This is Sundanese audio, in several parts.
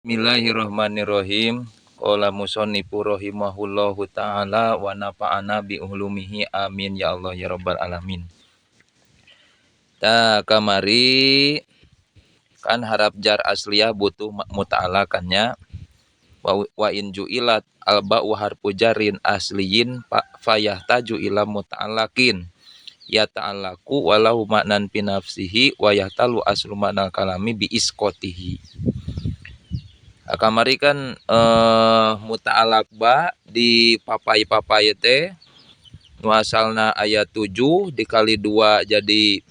Bismillahirrahmanirrahim. Qala musannifu rahimahullahu taala wa nafa'ana bi ulumihi amin ya Allah ya rabbal alamin. Tah kamari kan harap jar asliyah butuh muta'alakannya wa in ju'ilat al ba'u harfu jarin asliyin fayahtaju ila muta'alakin ya ta'alaku walau maknan fi nafsihi wa yahtalu aslu maknal kalami bi isqatihi. Kamari kan muta'alaq ba di papai-papai teh nu asalna ayat 7 dikali 2 jadi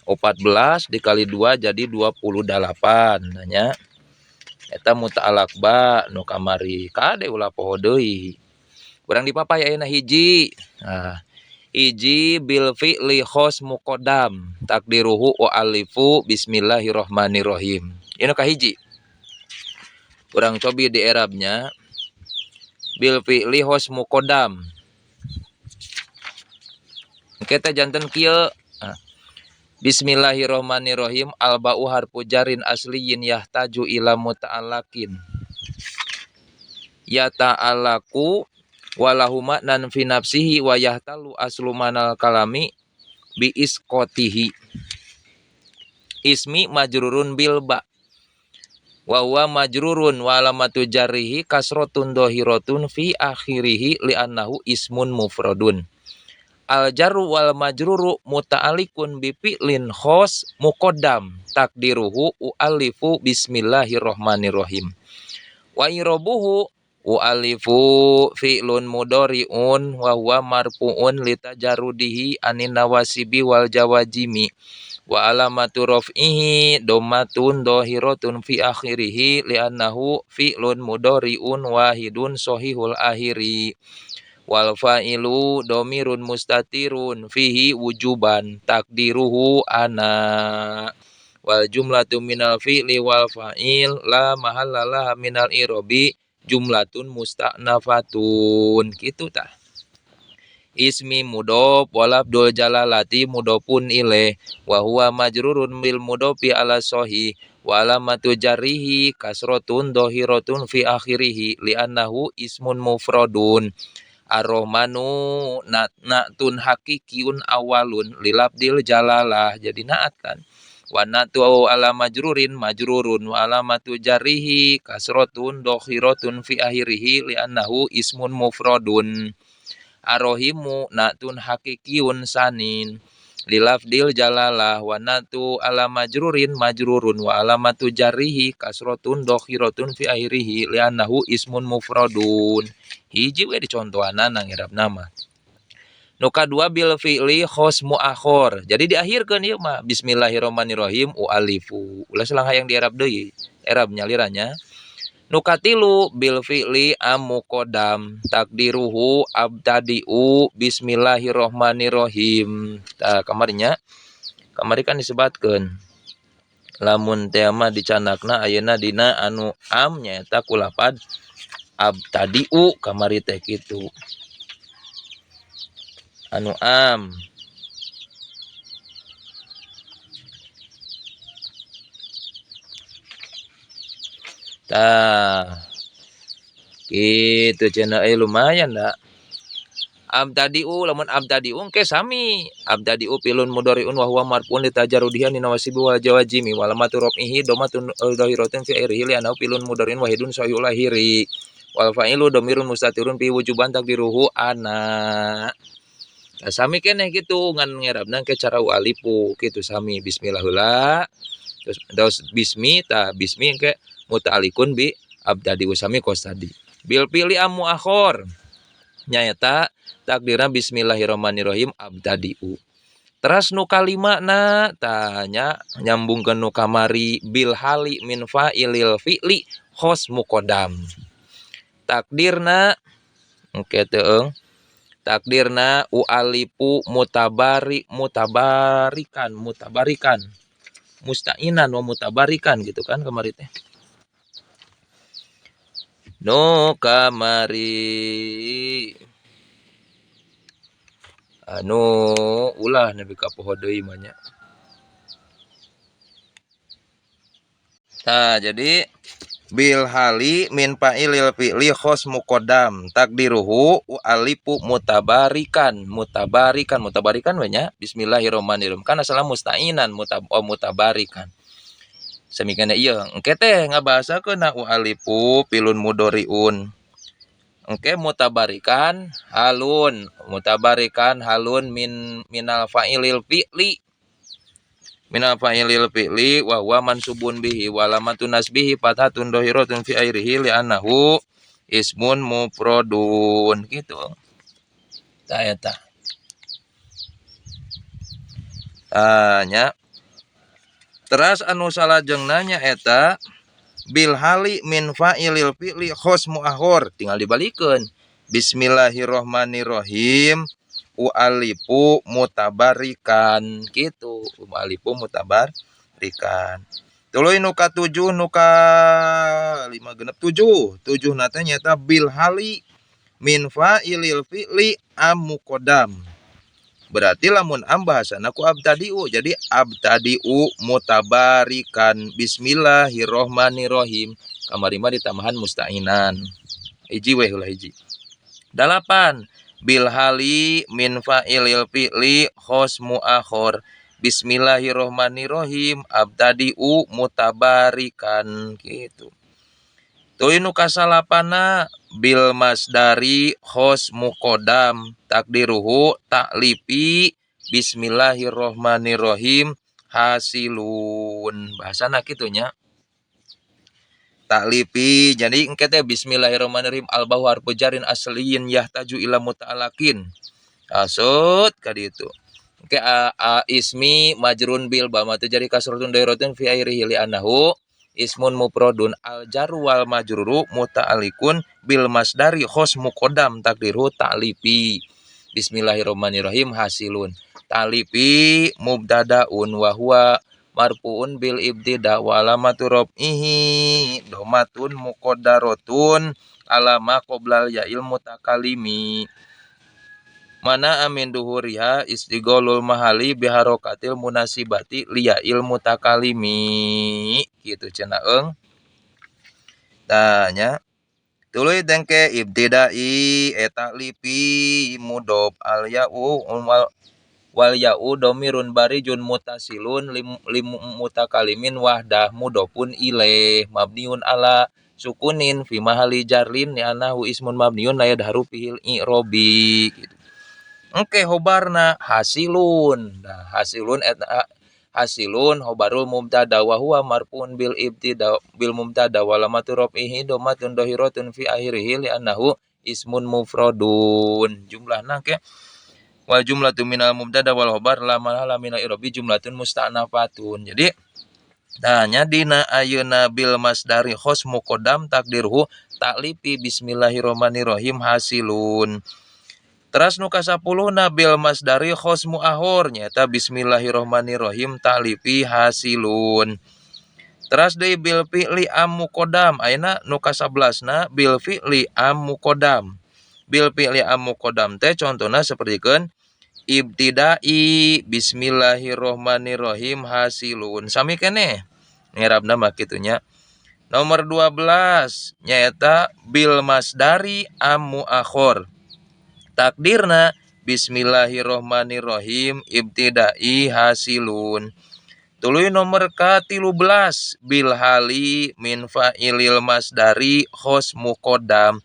14 dikali 2 jadi 28 nanya eta muta'alaq ba nu kamari kade ulah poho deui urang di papai ayeuna hiji. Nah, hiji bil fi'li khos muqaddam takdiruhu wa alifu bismillahirrahmanirrahim. Ieu nu kahiji. Urang cobi di i'rabnya bil fi'li khos muqaddam. Kita janten kieu. Bismillahirrahmanirrahim al ba'u harfu jarin asliyin yahtaju ila muta'alakin ya ta'alaku walahu ma'nan fi nafsihi wa yahtalu aslu manal kalami bi isqatihi ismi majrurun bil ba wa huwa majrurun wa alamatu jarrihi kasratun dhahiratun fi akhirihi li'annahu ismun mufradun. Al jarru wal majruru muta'alliqun bi fi'lin khos muqaddam takdiruhu u'alifu bismillahirrahmanirrahim. Wa irabuhu u'alifu fi'lun mudhari'un wa huwa marfu'un litajarrudihi anin nawasibi wal jawazimi wa alamatu raf'ihi dhammatun dhahiratun fi akhirihi li'annahu fi'lun mudhari'un wahidun sahihul akhiri wal fa'ilu dhamirun mustatirun fihi wujuban takdiruhu ana wal jumlatu minal fi'li wal fa'il la mahalla laha minal i'rabi jumlatun musta'nafatun kitu tah. Ismi mudhof walabdul jalalati mudhofun ilaih wa huwa majrurun bil mudhofi ala sahih wa alamatu jarrihi kasratun dhahiratun fi akhirih li'annahu ismun mufradun. Ar-Rahmanu na'tun haqiqiun awalun lilabdil jalalah jadi naat kan. Wa na'tu ala majrurin majrurun wa alamatu jarrihi kasratun dhahiratun fi akhirih li'annahu ismun mufradun. Ar-Rahimu na'tun haqiqiun sanin lilafdil jalalah wa na'tu ala majrurin majrurun wa alamatu jarrihi kasratun dhahiratun fi akhirih li'annahu ismun mufradun. Hiji we dicontohanana ngerap nama. Nu kadua bil fi'li khos muakhor. Jadi diakhirkeun ieu mah bismillahirrahmanirrahim ualifu. Ulah selang hayang di i'rab deui. I'rab nyaliranya. Nu katilu bil fi'li am muqaddam takdiruhu abtadi'u bismillahirrahmanirrahim. Tah kamarinya kamari kan disebatkeun. Lamun teh mah dicanakna ayeuna dina anu am nyaeta kulapad abtadi'u kamari teh kitu. Anu am tah kitu cenah euy lumayan da. Abtadi'u lamun abtadi'u engke sami abtadi'u filun mudhari'un wa huwa marfu'un litajarrudihi anin nawasibi wal jawazimi wa alamatu raf'ihi dhammatun dhahiratun fi akhirihi li'annahu filun mudhari'un wahidun sahihul akhiri wal fa'ilu dhamirun mustatirun fi wujuban takdiruhu ana. Nah, sami keneh kitu ngan ngerabna ke cara ualifu kitu sami bismillah heula terus bismi ta bismi engke muta'alliqun bi abtadi'u sami kos tadi bil fi'li am muakhor nyaeta takdirna bismillahirrahmanirrahim abtadi'u. Teras nu kalima na tanya nyambungkeun nu kamari bil hali min fa'ilil fi'li khos muqaddam. Takdirna engke teueung takdirna ualifu mutabari mutabarikan mutabarikan musta'inan wa mutabarikan gitu kan kamari teh. Nu kamari anu ulah nepi ka poho deui mah nya. Nah, jadi bil hali min fa'ilil fi'li khos muqaddam takdiruhu ualifu mutabarikan mutabarikan mutabarikan we nya bismillahirrahmanirrahim kan asalna musta'inan mutabarikan semikana ieu engke teh ngabahasakeun ualifu filun mudhariun engke mutabarikan halun mutabarikan halun minal fa'ilil fi'li minal fa'ilil fi'li wa huwa mansubun bihi wa alamatu nasbihi fathatun dhahiratun fi akhirihi li'annahu ismun mufradun gitu tah eta nya. Teras anu salajengna nya eta bil hali min fa'ilil fi'li khos muakhir tinggal dibalikeun bismillahirrahmanirrahim ualifu mutabarikan gitu ualifu mutabarikan tuluy nu ka-7 nu ka-5 genep 7 7 na teh nyaeta bil hali min fa'ilil fi'li am muqaddam berarti lamun am bahasana ku abtadiu jadi abtadiu mutabarikan bismillahirrahmanirrahim kamari mah ditambahan musta'inan hiji we heula hiji 8 bil hali min fa'ilil fi'li khos muakhir bismillahirrahmanirrahim abtadiu mutabarikan gitu. Tuluy nu kasalapana bil masdari khos muqaddam takdiruhu ta'lifi bismillahirrahmanirrahim hasilun bahasana kitu nya ta'lifi jadi engke teh bismillahirrahmanirrahim al-ba'u harfu jarin asliyin yahtaju ila muta'alakin asut ka ditu engke a ismi majrun bil ba matu jadi kasratun dairatun fi akhirihi li annahu ismun mufradun al jarru wal majruru muta'alliqun bil masdari khos muqaddam takdiruhu ta'lifi bismillahirrahmanirrahim hasilun ta'lifi mubtadaun wa huwa marfuun bil ibtida wa alamatu raf'ihi dhammatun muqaddaratun ala ma qoblal ya'il mutakalimi mana amin duhuriha istigholul mahali biharokatil munasibati liya'il mutakalimi kitu cenah eung tah nya tuluy tengke ibtidai eta lipi mudhof al ya'u wal ya'u dhamirun barijun mutasilun lim mutakalimin wahdah mudhofun ilaih mabniun ala sukunin fi mahali jarlin li'annahu ismun mabniun la yadharu fihil i'robi gitu. Engke hobarna hasilun. Nah, hasilun eta hasilun hobarul mubtada wa huwa marfuun bil ibtida bil mubtada wa alamatu raf'ihi dhammatun dhahiratun fi akhirihi li'annahu ismun mufradun. Jumlahna ke wal jumlatu minal mubtada wal khobar la mahala minal i'rabi jumlatun musta'nafatun. Jadi tanya dina ayeuna bil masdari khos muqaddam takdirhu ta'lifi bismillahirrahmanirrahim hasilun. Teras nu ka-10 bil masdari khos muakhir nyaeta bismillahirrahmanirrahim ta'lifi hasilun. Teras deui bil fi'li am muqaddam ayeuna nu ka-11 bil fi'li am muqaddam. Bil fi'li am muqaddam teh contona sapertikeun ibtidai bismillahirrahmanirrahim hasilun. Sami keneh ngerabna mah kitu nya. Nomor 12 nyaeta bil masdari am muakhir. Takdirna bismillahirrahmanirrahim ibtidai hasilun. Tuluy nomor ka-13 bil hali min fa'ilil masdari khos muqaddam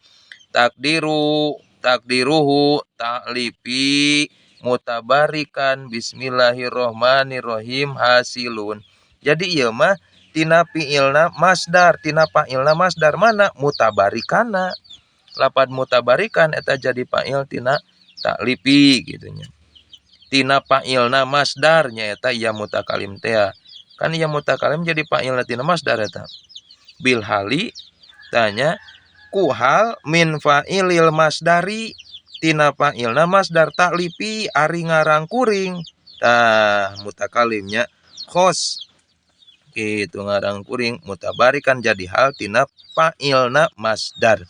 takdiru takdiruhu ta'lifi mutabarikan bismillahirrahmanirrahim hasilun. Jadi ieu mah tina fi'ilna masdar tina fa'ilna masdar mana mutabarikana lapad mutabarikan eta jadi fa'il tina ta'lifi gitu nya. Tina fa'ilna masdar nya eta ya mutakalim teh. Kan ya mutakalim jadi fa'ilna tina masdar eta. Bil hali tanya ku hal min fa'ilil masdari tina fa'ilna masdar ta'lifi ari ngarang kuring. Tah mutakalimnya khos kitu ngarang kuring mutabarikan jadi hal tina fa'ilna masdar.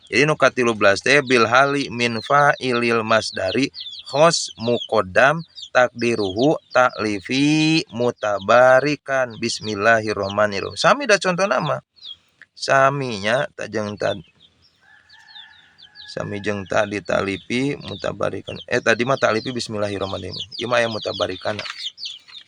Jadi nu ka-13 teh bil hali min fa'ilil masdari khos muqaddam Takdiruhu ta'lifi mutabarikan bismillahirrahmanirrahim. Sami da contoh nama saminya tajeng tad sami jeung tadi ta'lifi mutabarikan, tadi mah ta'lifi bismillahirrahmanirrahim, ieu mah aya mutabarikan.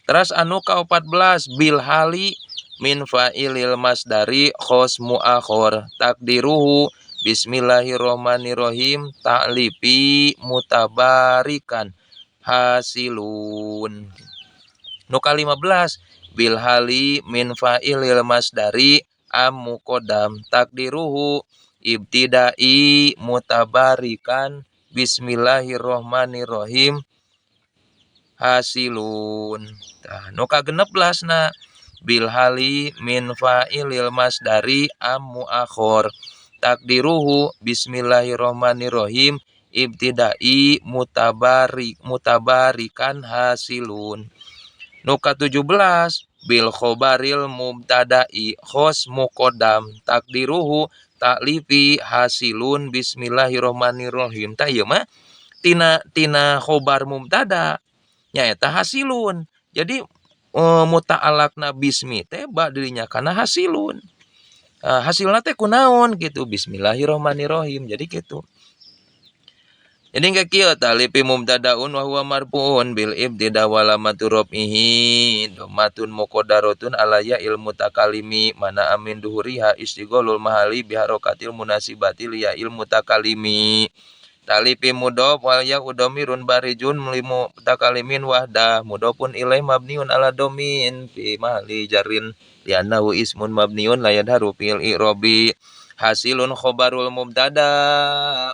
Terus anu ka-14 bil hali min fa'ilil masdari khos muakhor takdiruhu bismillahirrahmanirrahim ta'lifi mutabarikan hasilun. Nu ka-15 bil hali min fa'ilil masdari am muqaddam takdiruhu ibtidai mutabarikan bismillahirrahmanirrahim hasilun. Tah nu ka-16 na bil hali min fa'ilil masdari am muakhor takdiruhu bismillahirrahmanirrahim ibtidai mutabarikan hasilun. Nu ka-17 bil khobaril mubtada'i khos muqaddam takdiruhu ta'lifi hasilun bismillahirrahmanirrahim. Tah ieu mah tina khobar mubtada nyaeta hasilun. Jadi muta'alaqna bismi teh ba dirinya kana hasilun. Hasilna teh kunaon gitu bismillahirrahmanirrahim. Jadi gitu. Jadi engke kieu ta'lifi mubtadaun wa huwa marfuun bil ibtida wa alamatu raf'ihi dhammatun muqaddaratun ala ya'il mutakalimi mana amin duhuriha istighalul mahali bi harakatil munasibati li ya'il mutakalimi. Ta'lifi mudhof wal ya'u dhamirun barijun li mutakalimin wahdah mudhofun ilaih mabniun ala dhammin fi mahali jarrin li'annahu ismun mabniun la yadharu fil i'rabi. Hasilun khobarul mubtada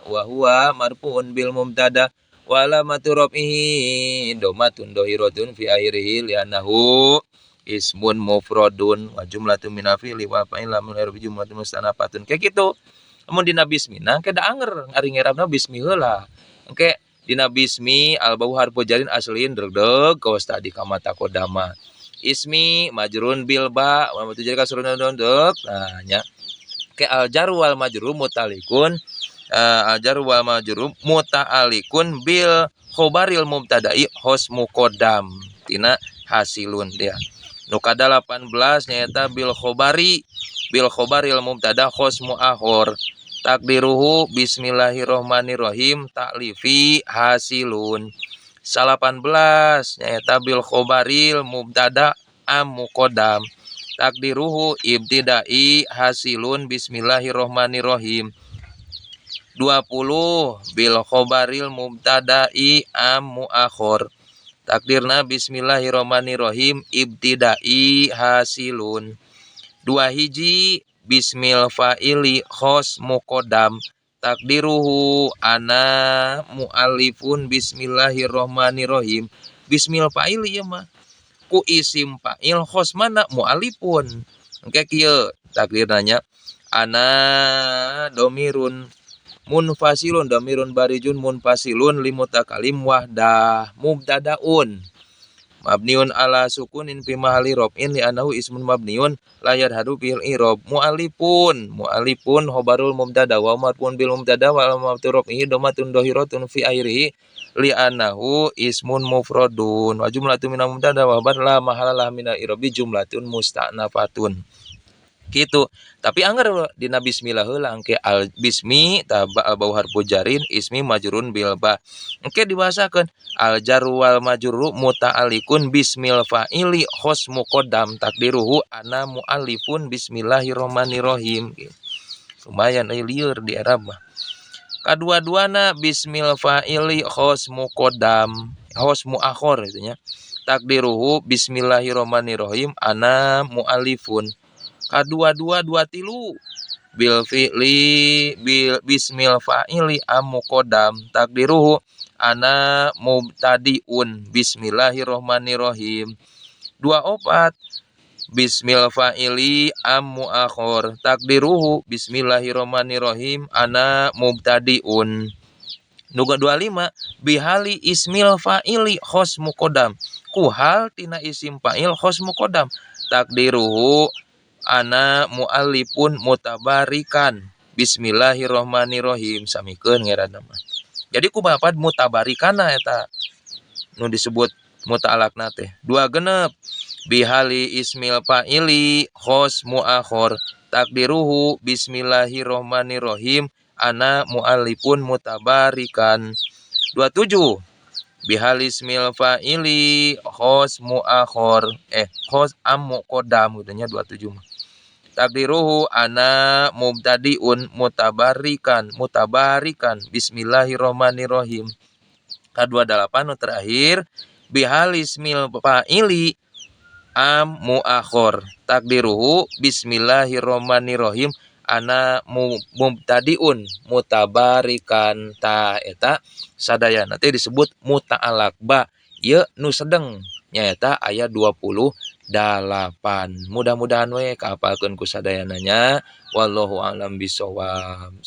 wa huwa marfuun bil mubtada wa alamatu raf'ihi dhammatun dhahiratun fi akhirih li'annahu ismun mufradun wa jumlatun min fi'li wa fa'il lam yarbi jumlatun mustanafatun. Kayak gitu. Mun dina bismina engke da anger ari ngerabna bismi heula. Engke dina bismi al bau harfu jarin aslin degdeg kawas tadi kama taqaddama. Ismi majrun bil ba wa alamatu jarri kasrun deg. Nah nya ke al jar wal majrur mutalikun, al jar wal majrur muta'alikun bil khobaril mubtada'i khos muqaddam tina hasilun dia. Nu ka-18 nyaeta bil khobari bil khobaril mubtada khos muakhor takdiruhu bismillahirrahmanirrahim ta'lifi hasilun. 18 nyaeta bil khobaril mubtada am muqaddam takdiruhu ibtidai hasilun bismillahirrahmanirrahim. 20 bil khobaril mubtada'i am muakhor takdirna bismillahirrahmanirrahim ibtidai hasilun. 2 hiji bismil fa'ili khos muqaddam takdiruhu ana muallifun bismillahirrahmanirrahim. Bismil fa'ili ieu mah ku isim fa'il khos mana muallifun. Engke kieu takdirna nya ana domirun munfasilun domirun barijun munfasilun limutakalim wahdah mubtadaun mabniun ala sukunin fi mahali raf'in li annahu ismun mabniun la yadhharu fil i'rab muallifun muallifun khobarul mubtada wa marfuun bil mubtada wa alamatu raf'ihi dhammatun dhahiratun fi akhirih li annahu ismun mufradun wa jumlatun minal mubtada wa khabar la mahalalah minal i'rabi jumlatun musta'nafatun. Gitu. Tapi anger dina bismillah heula engke al bismi taba al bau harfu jarin ismi majrun bil ba. Engke dibahasakeun al jarru wal majruru muta'alliqun bismil fa'ili khos muqaddam takdiruhu ana muallifun bismillahirrahmanirrahim. Lumayan euy lieur di Arab mah. Kadua-duana bismil fa'ili khos muqaddam khos muakhor gitu nya. Takdiruhu bismillahirrahmanirrahim ana muallifun. Kadua-dua dua tilu bil fi'li bil bismil fa'ili am muqaddam takdiruhu ana mubtadiun bismillahirrahmanirrahim. 24 bismil fa'ili am muakhor takdiruhu bismillahirrahmanirrahim ana mubtadiun. Nu 25 bihali ismil fa'ili khos muqaddam ku hal tina isim fa'il khos muqaddam takdiruhu ana muallifun mutabarikan bismillahirrahmanirrahim. Samikeun ngaranna mah. Jadi ku bapat mutabarikana eta. Nu disebut muta'alaqna teh 26, bihali ismil fa'ili khos muakhor, takdiruhu bismillahirrohmanirrohim ana muallifun mutabarikan. 27, bihali ismil fa'ili khos muakhor, khos am muqaddam gitu nya. 27 mah takdiruhu ana mubtadiun mutabarikan, mutabarikan bismillahirrohmanirrohim. Ka-28 nu terakhir, bihali ismil fa'ili am muakhor, takdiruhu bismillahirrohmanirrohim ana mubtadiun mutabarikan. Tah, eta sadayana teh disebut muta'alaq ba. Ieu nu sedeng nyaeta aya 28. Mudah-mudahan we kaapalkeun ku sadayana nya. Wallahu a'lam bisawab.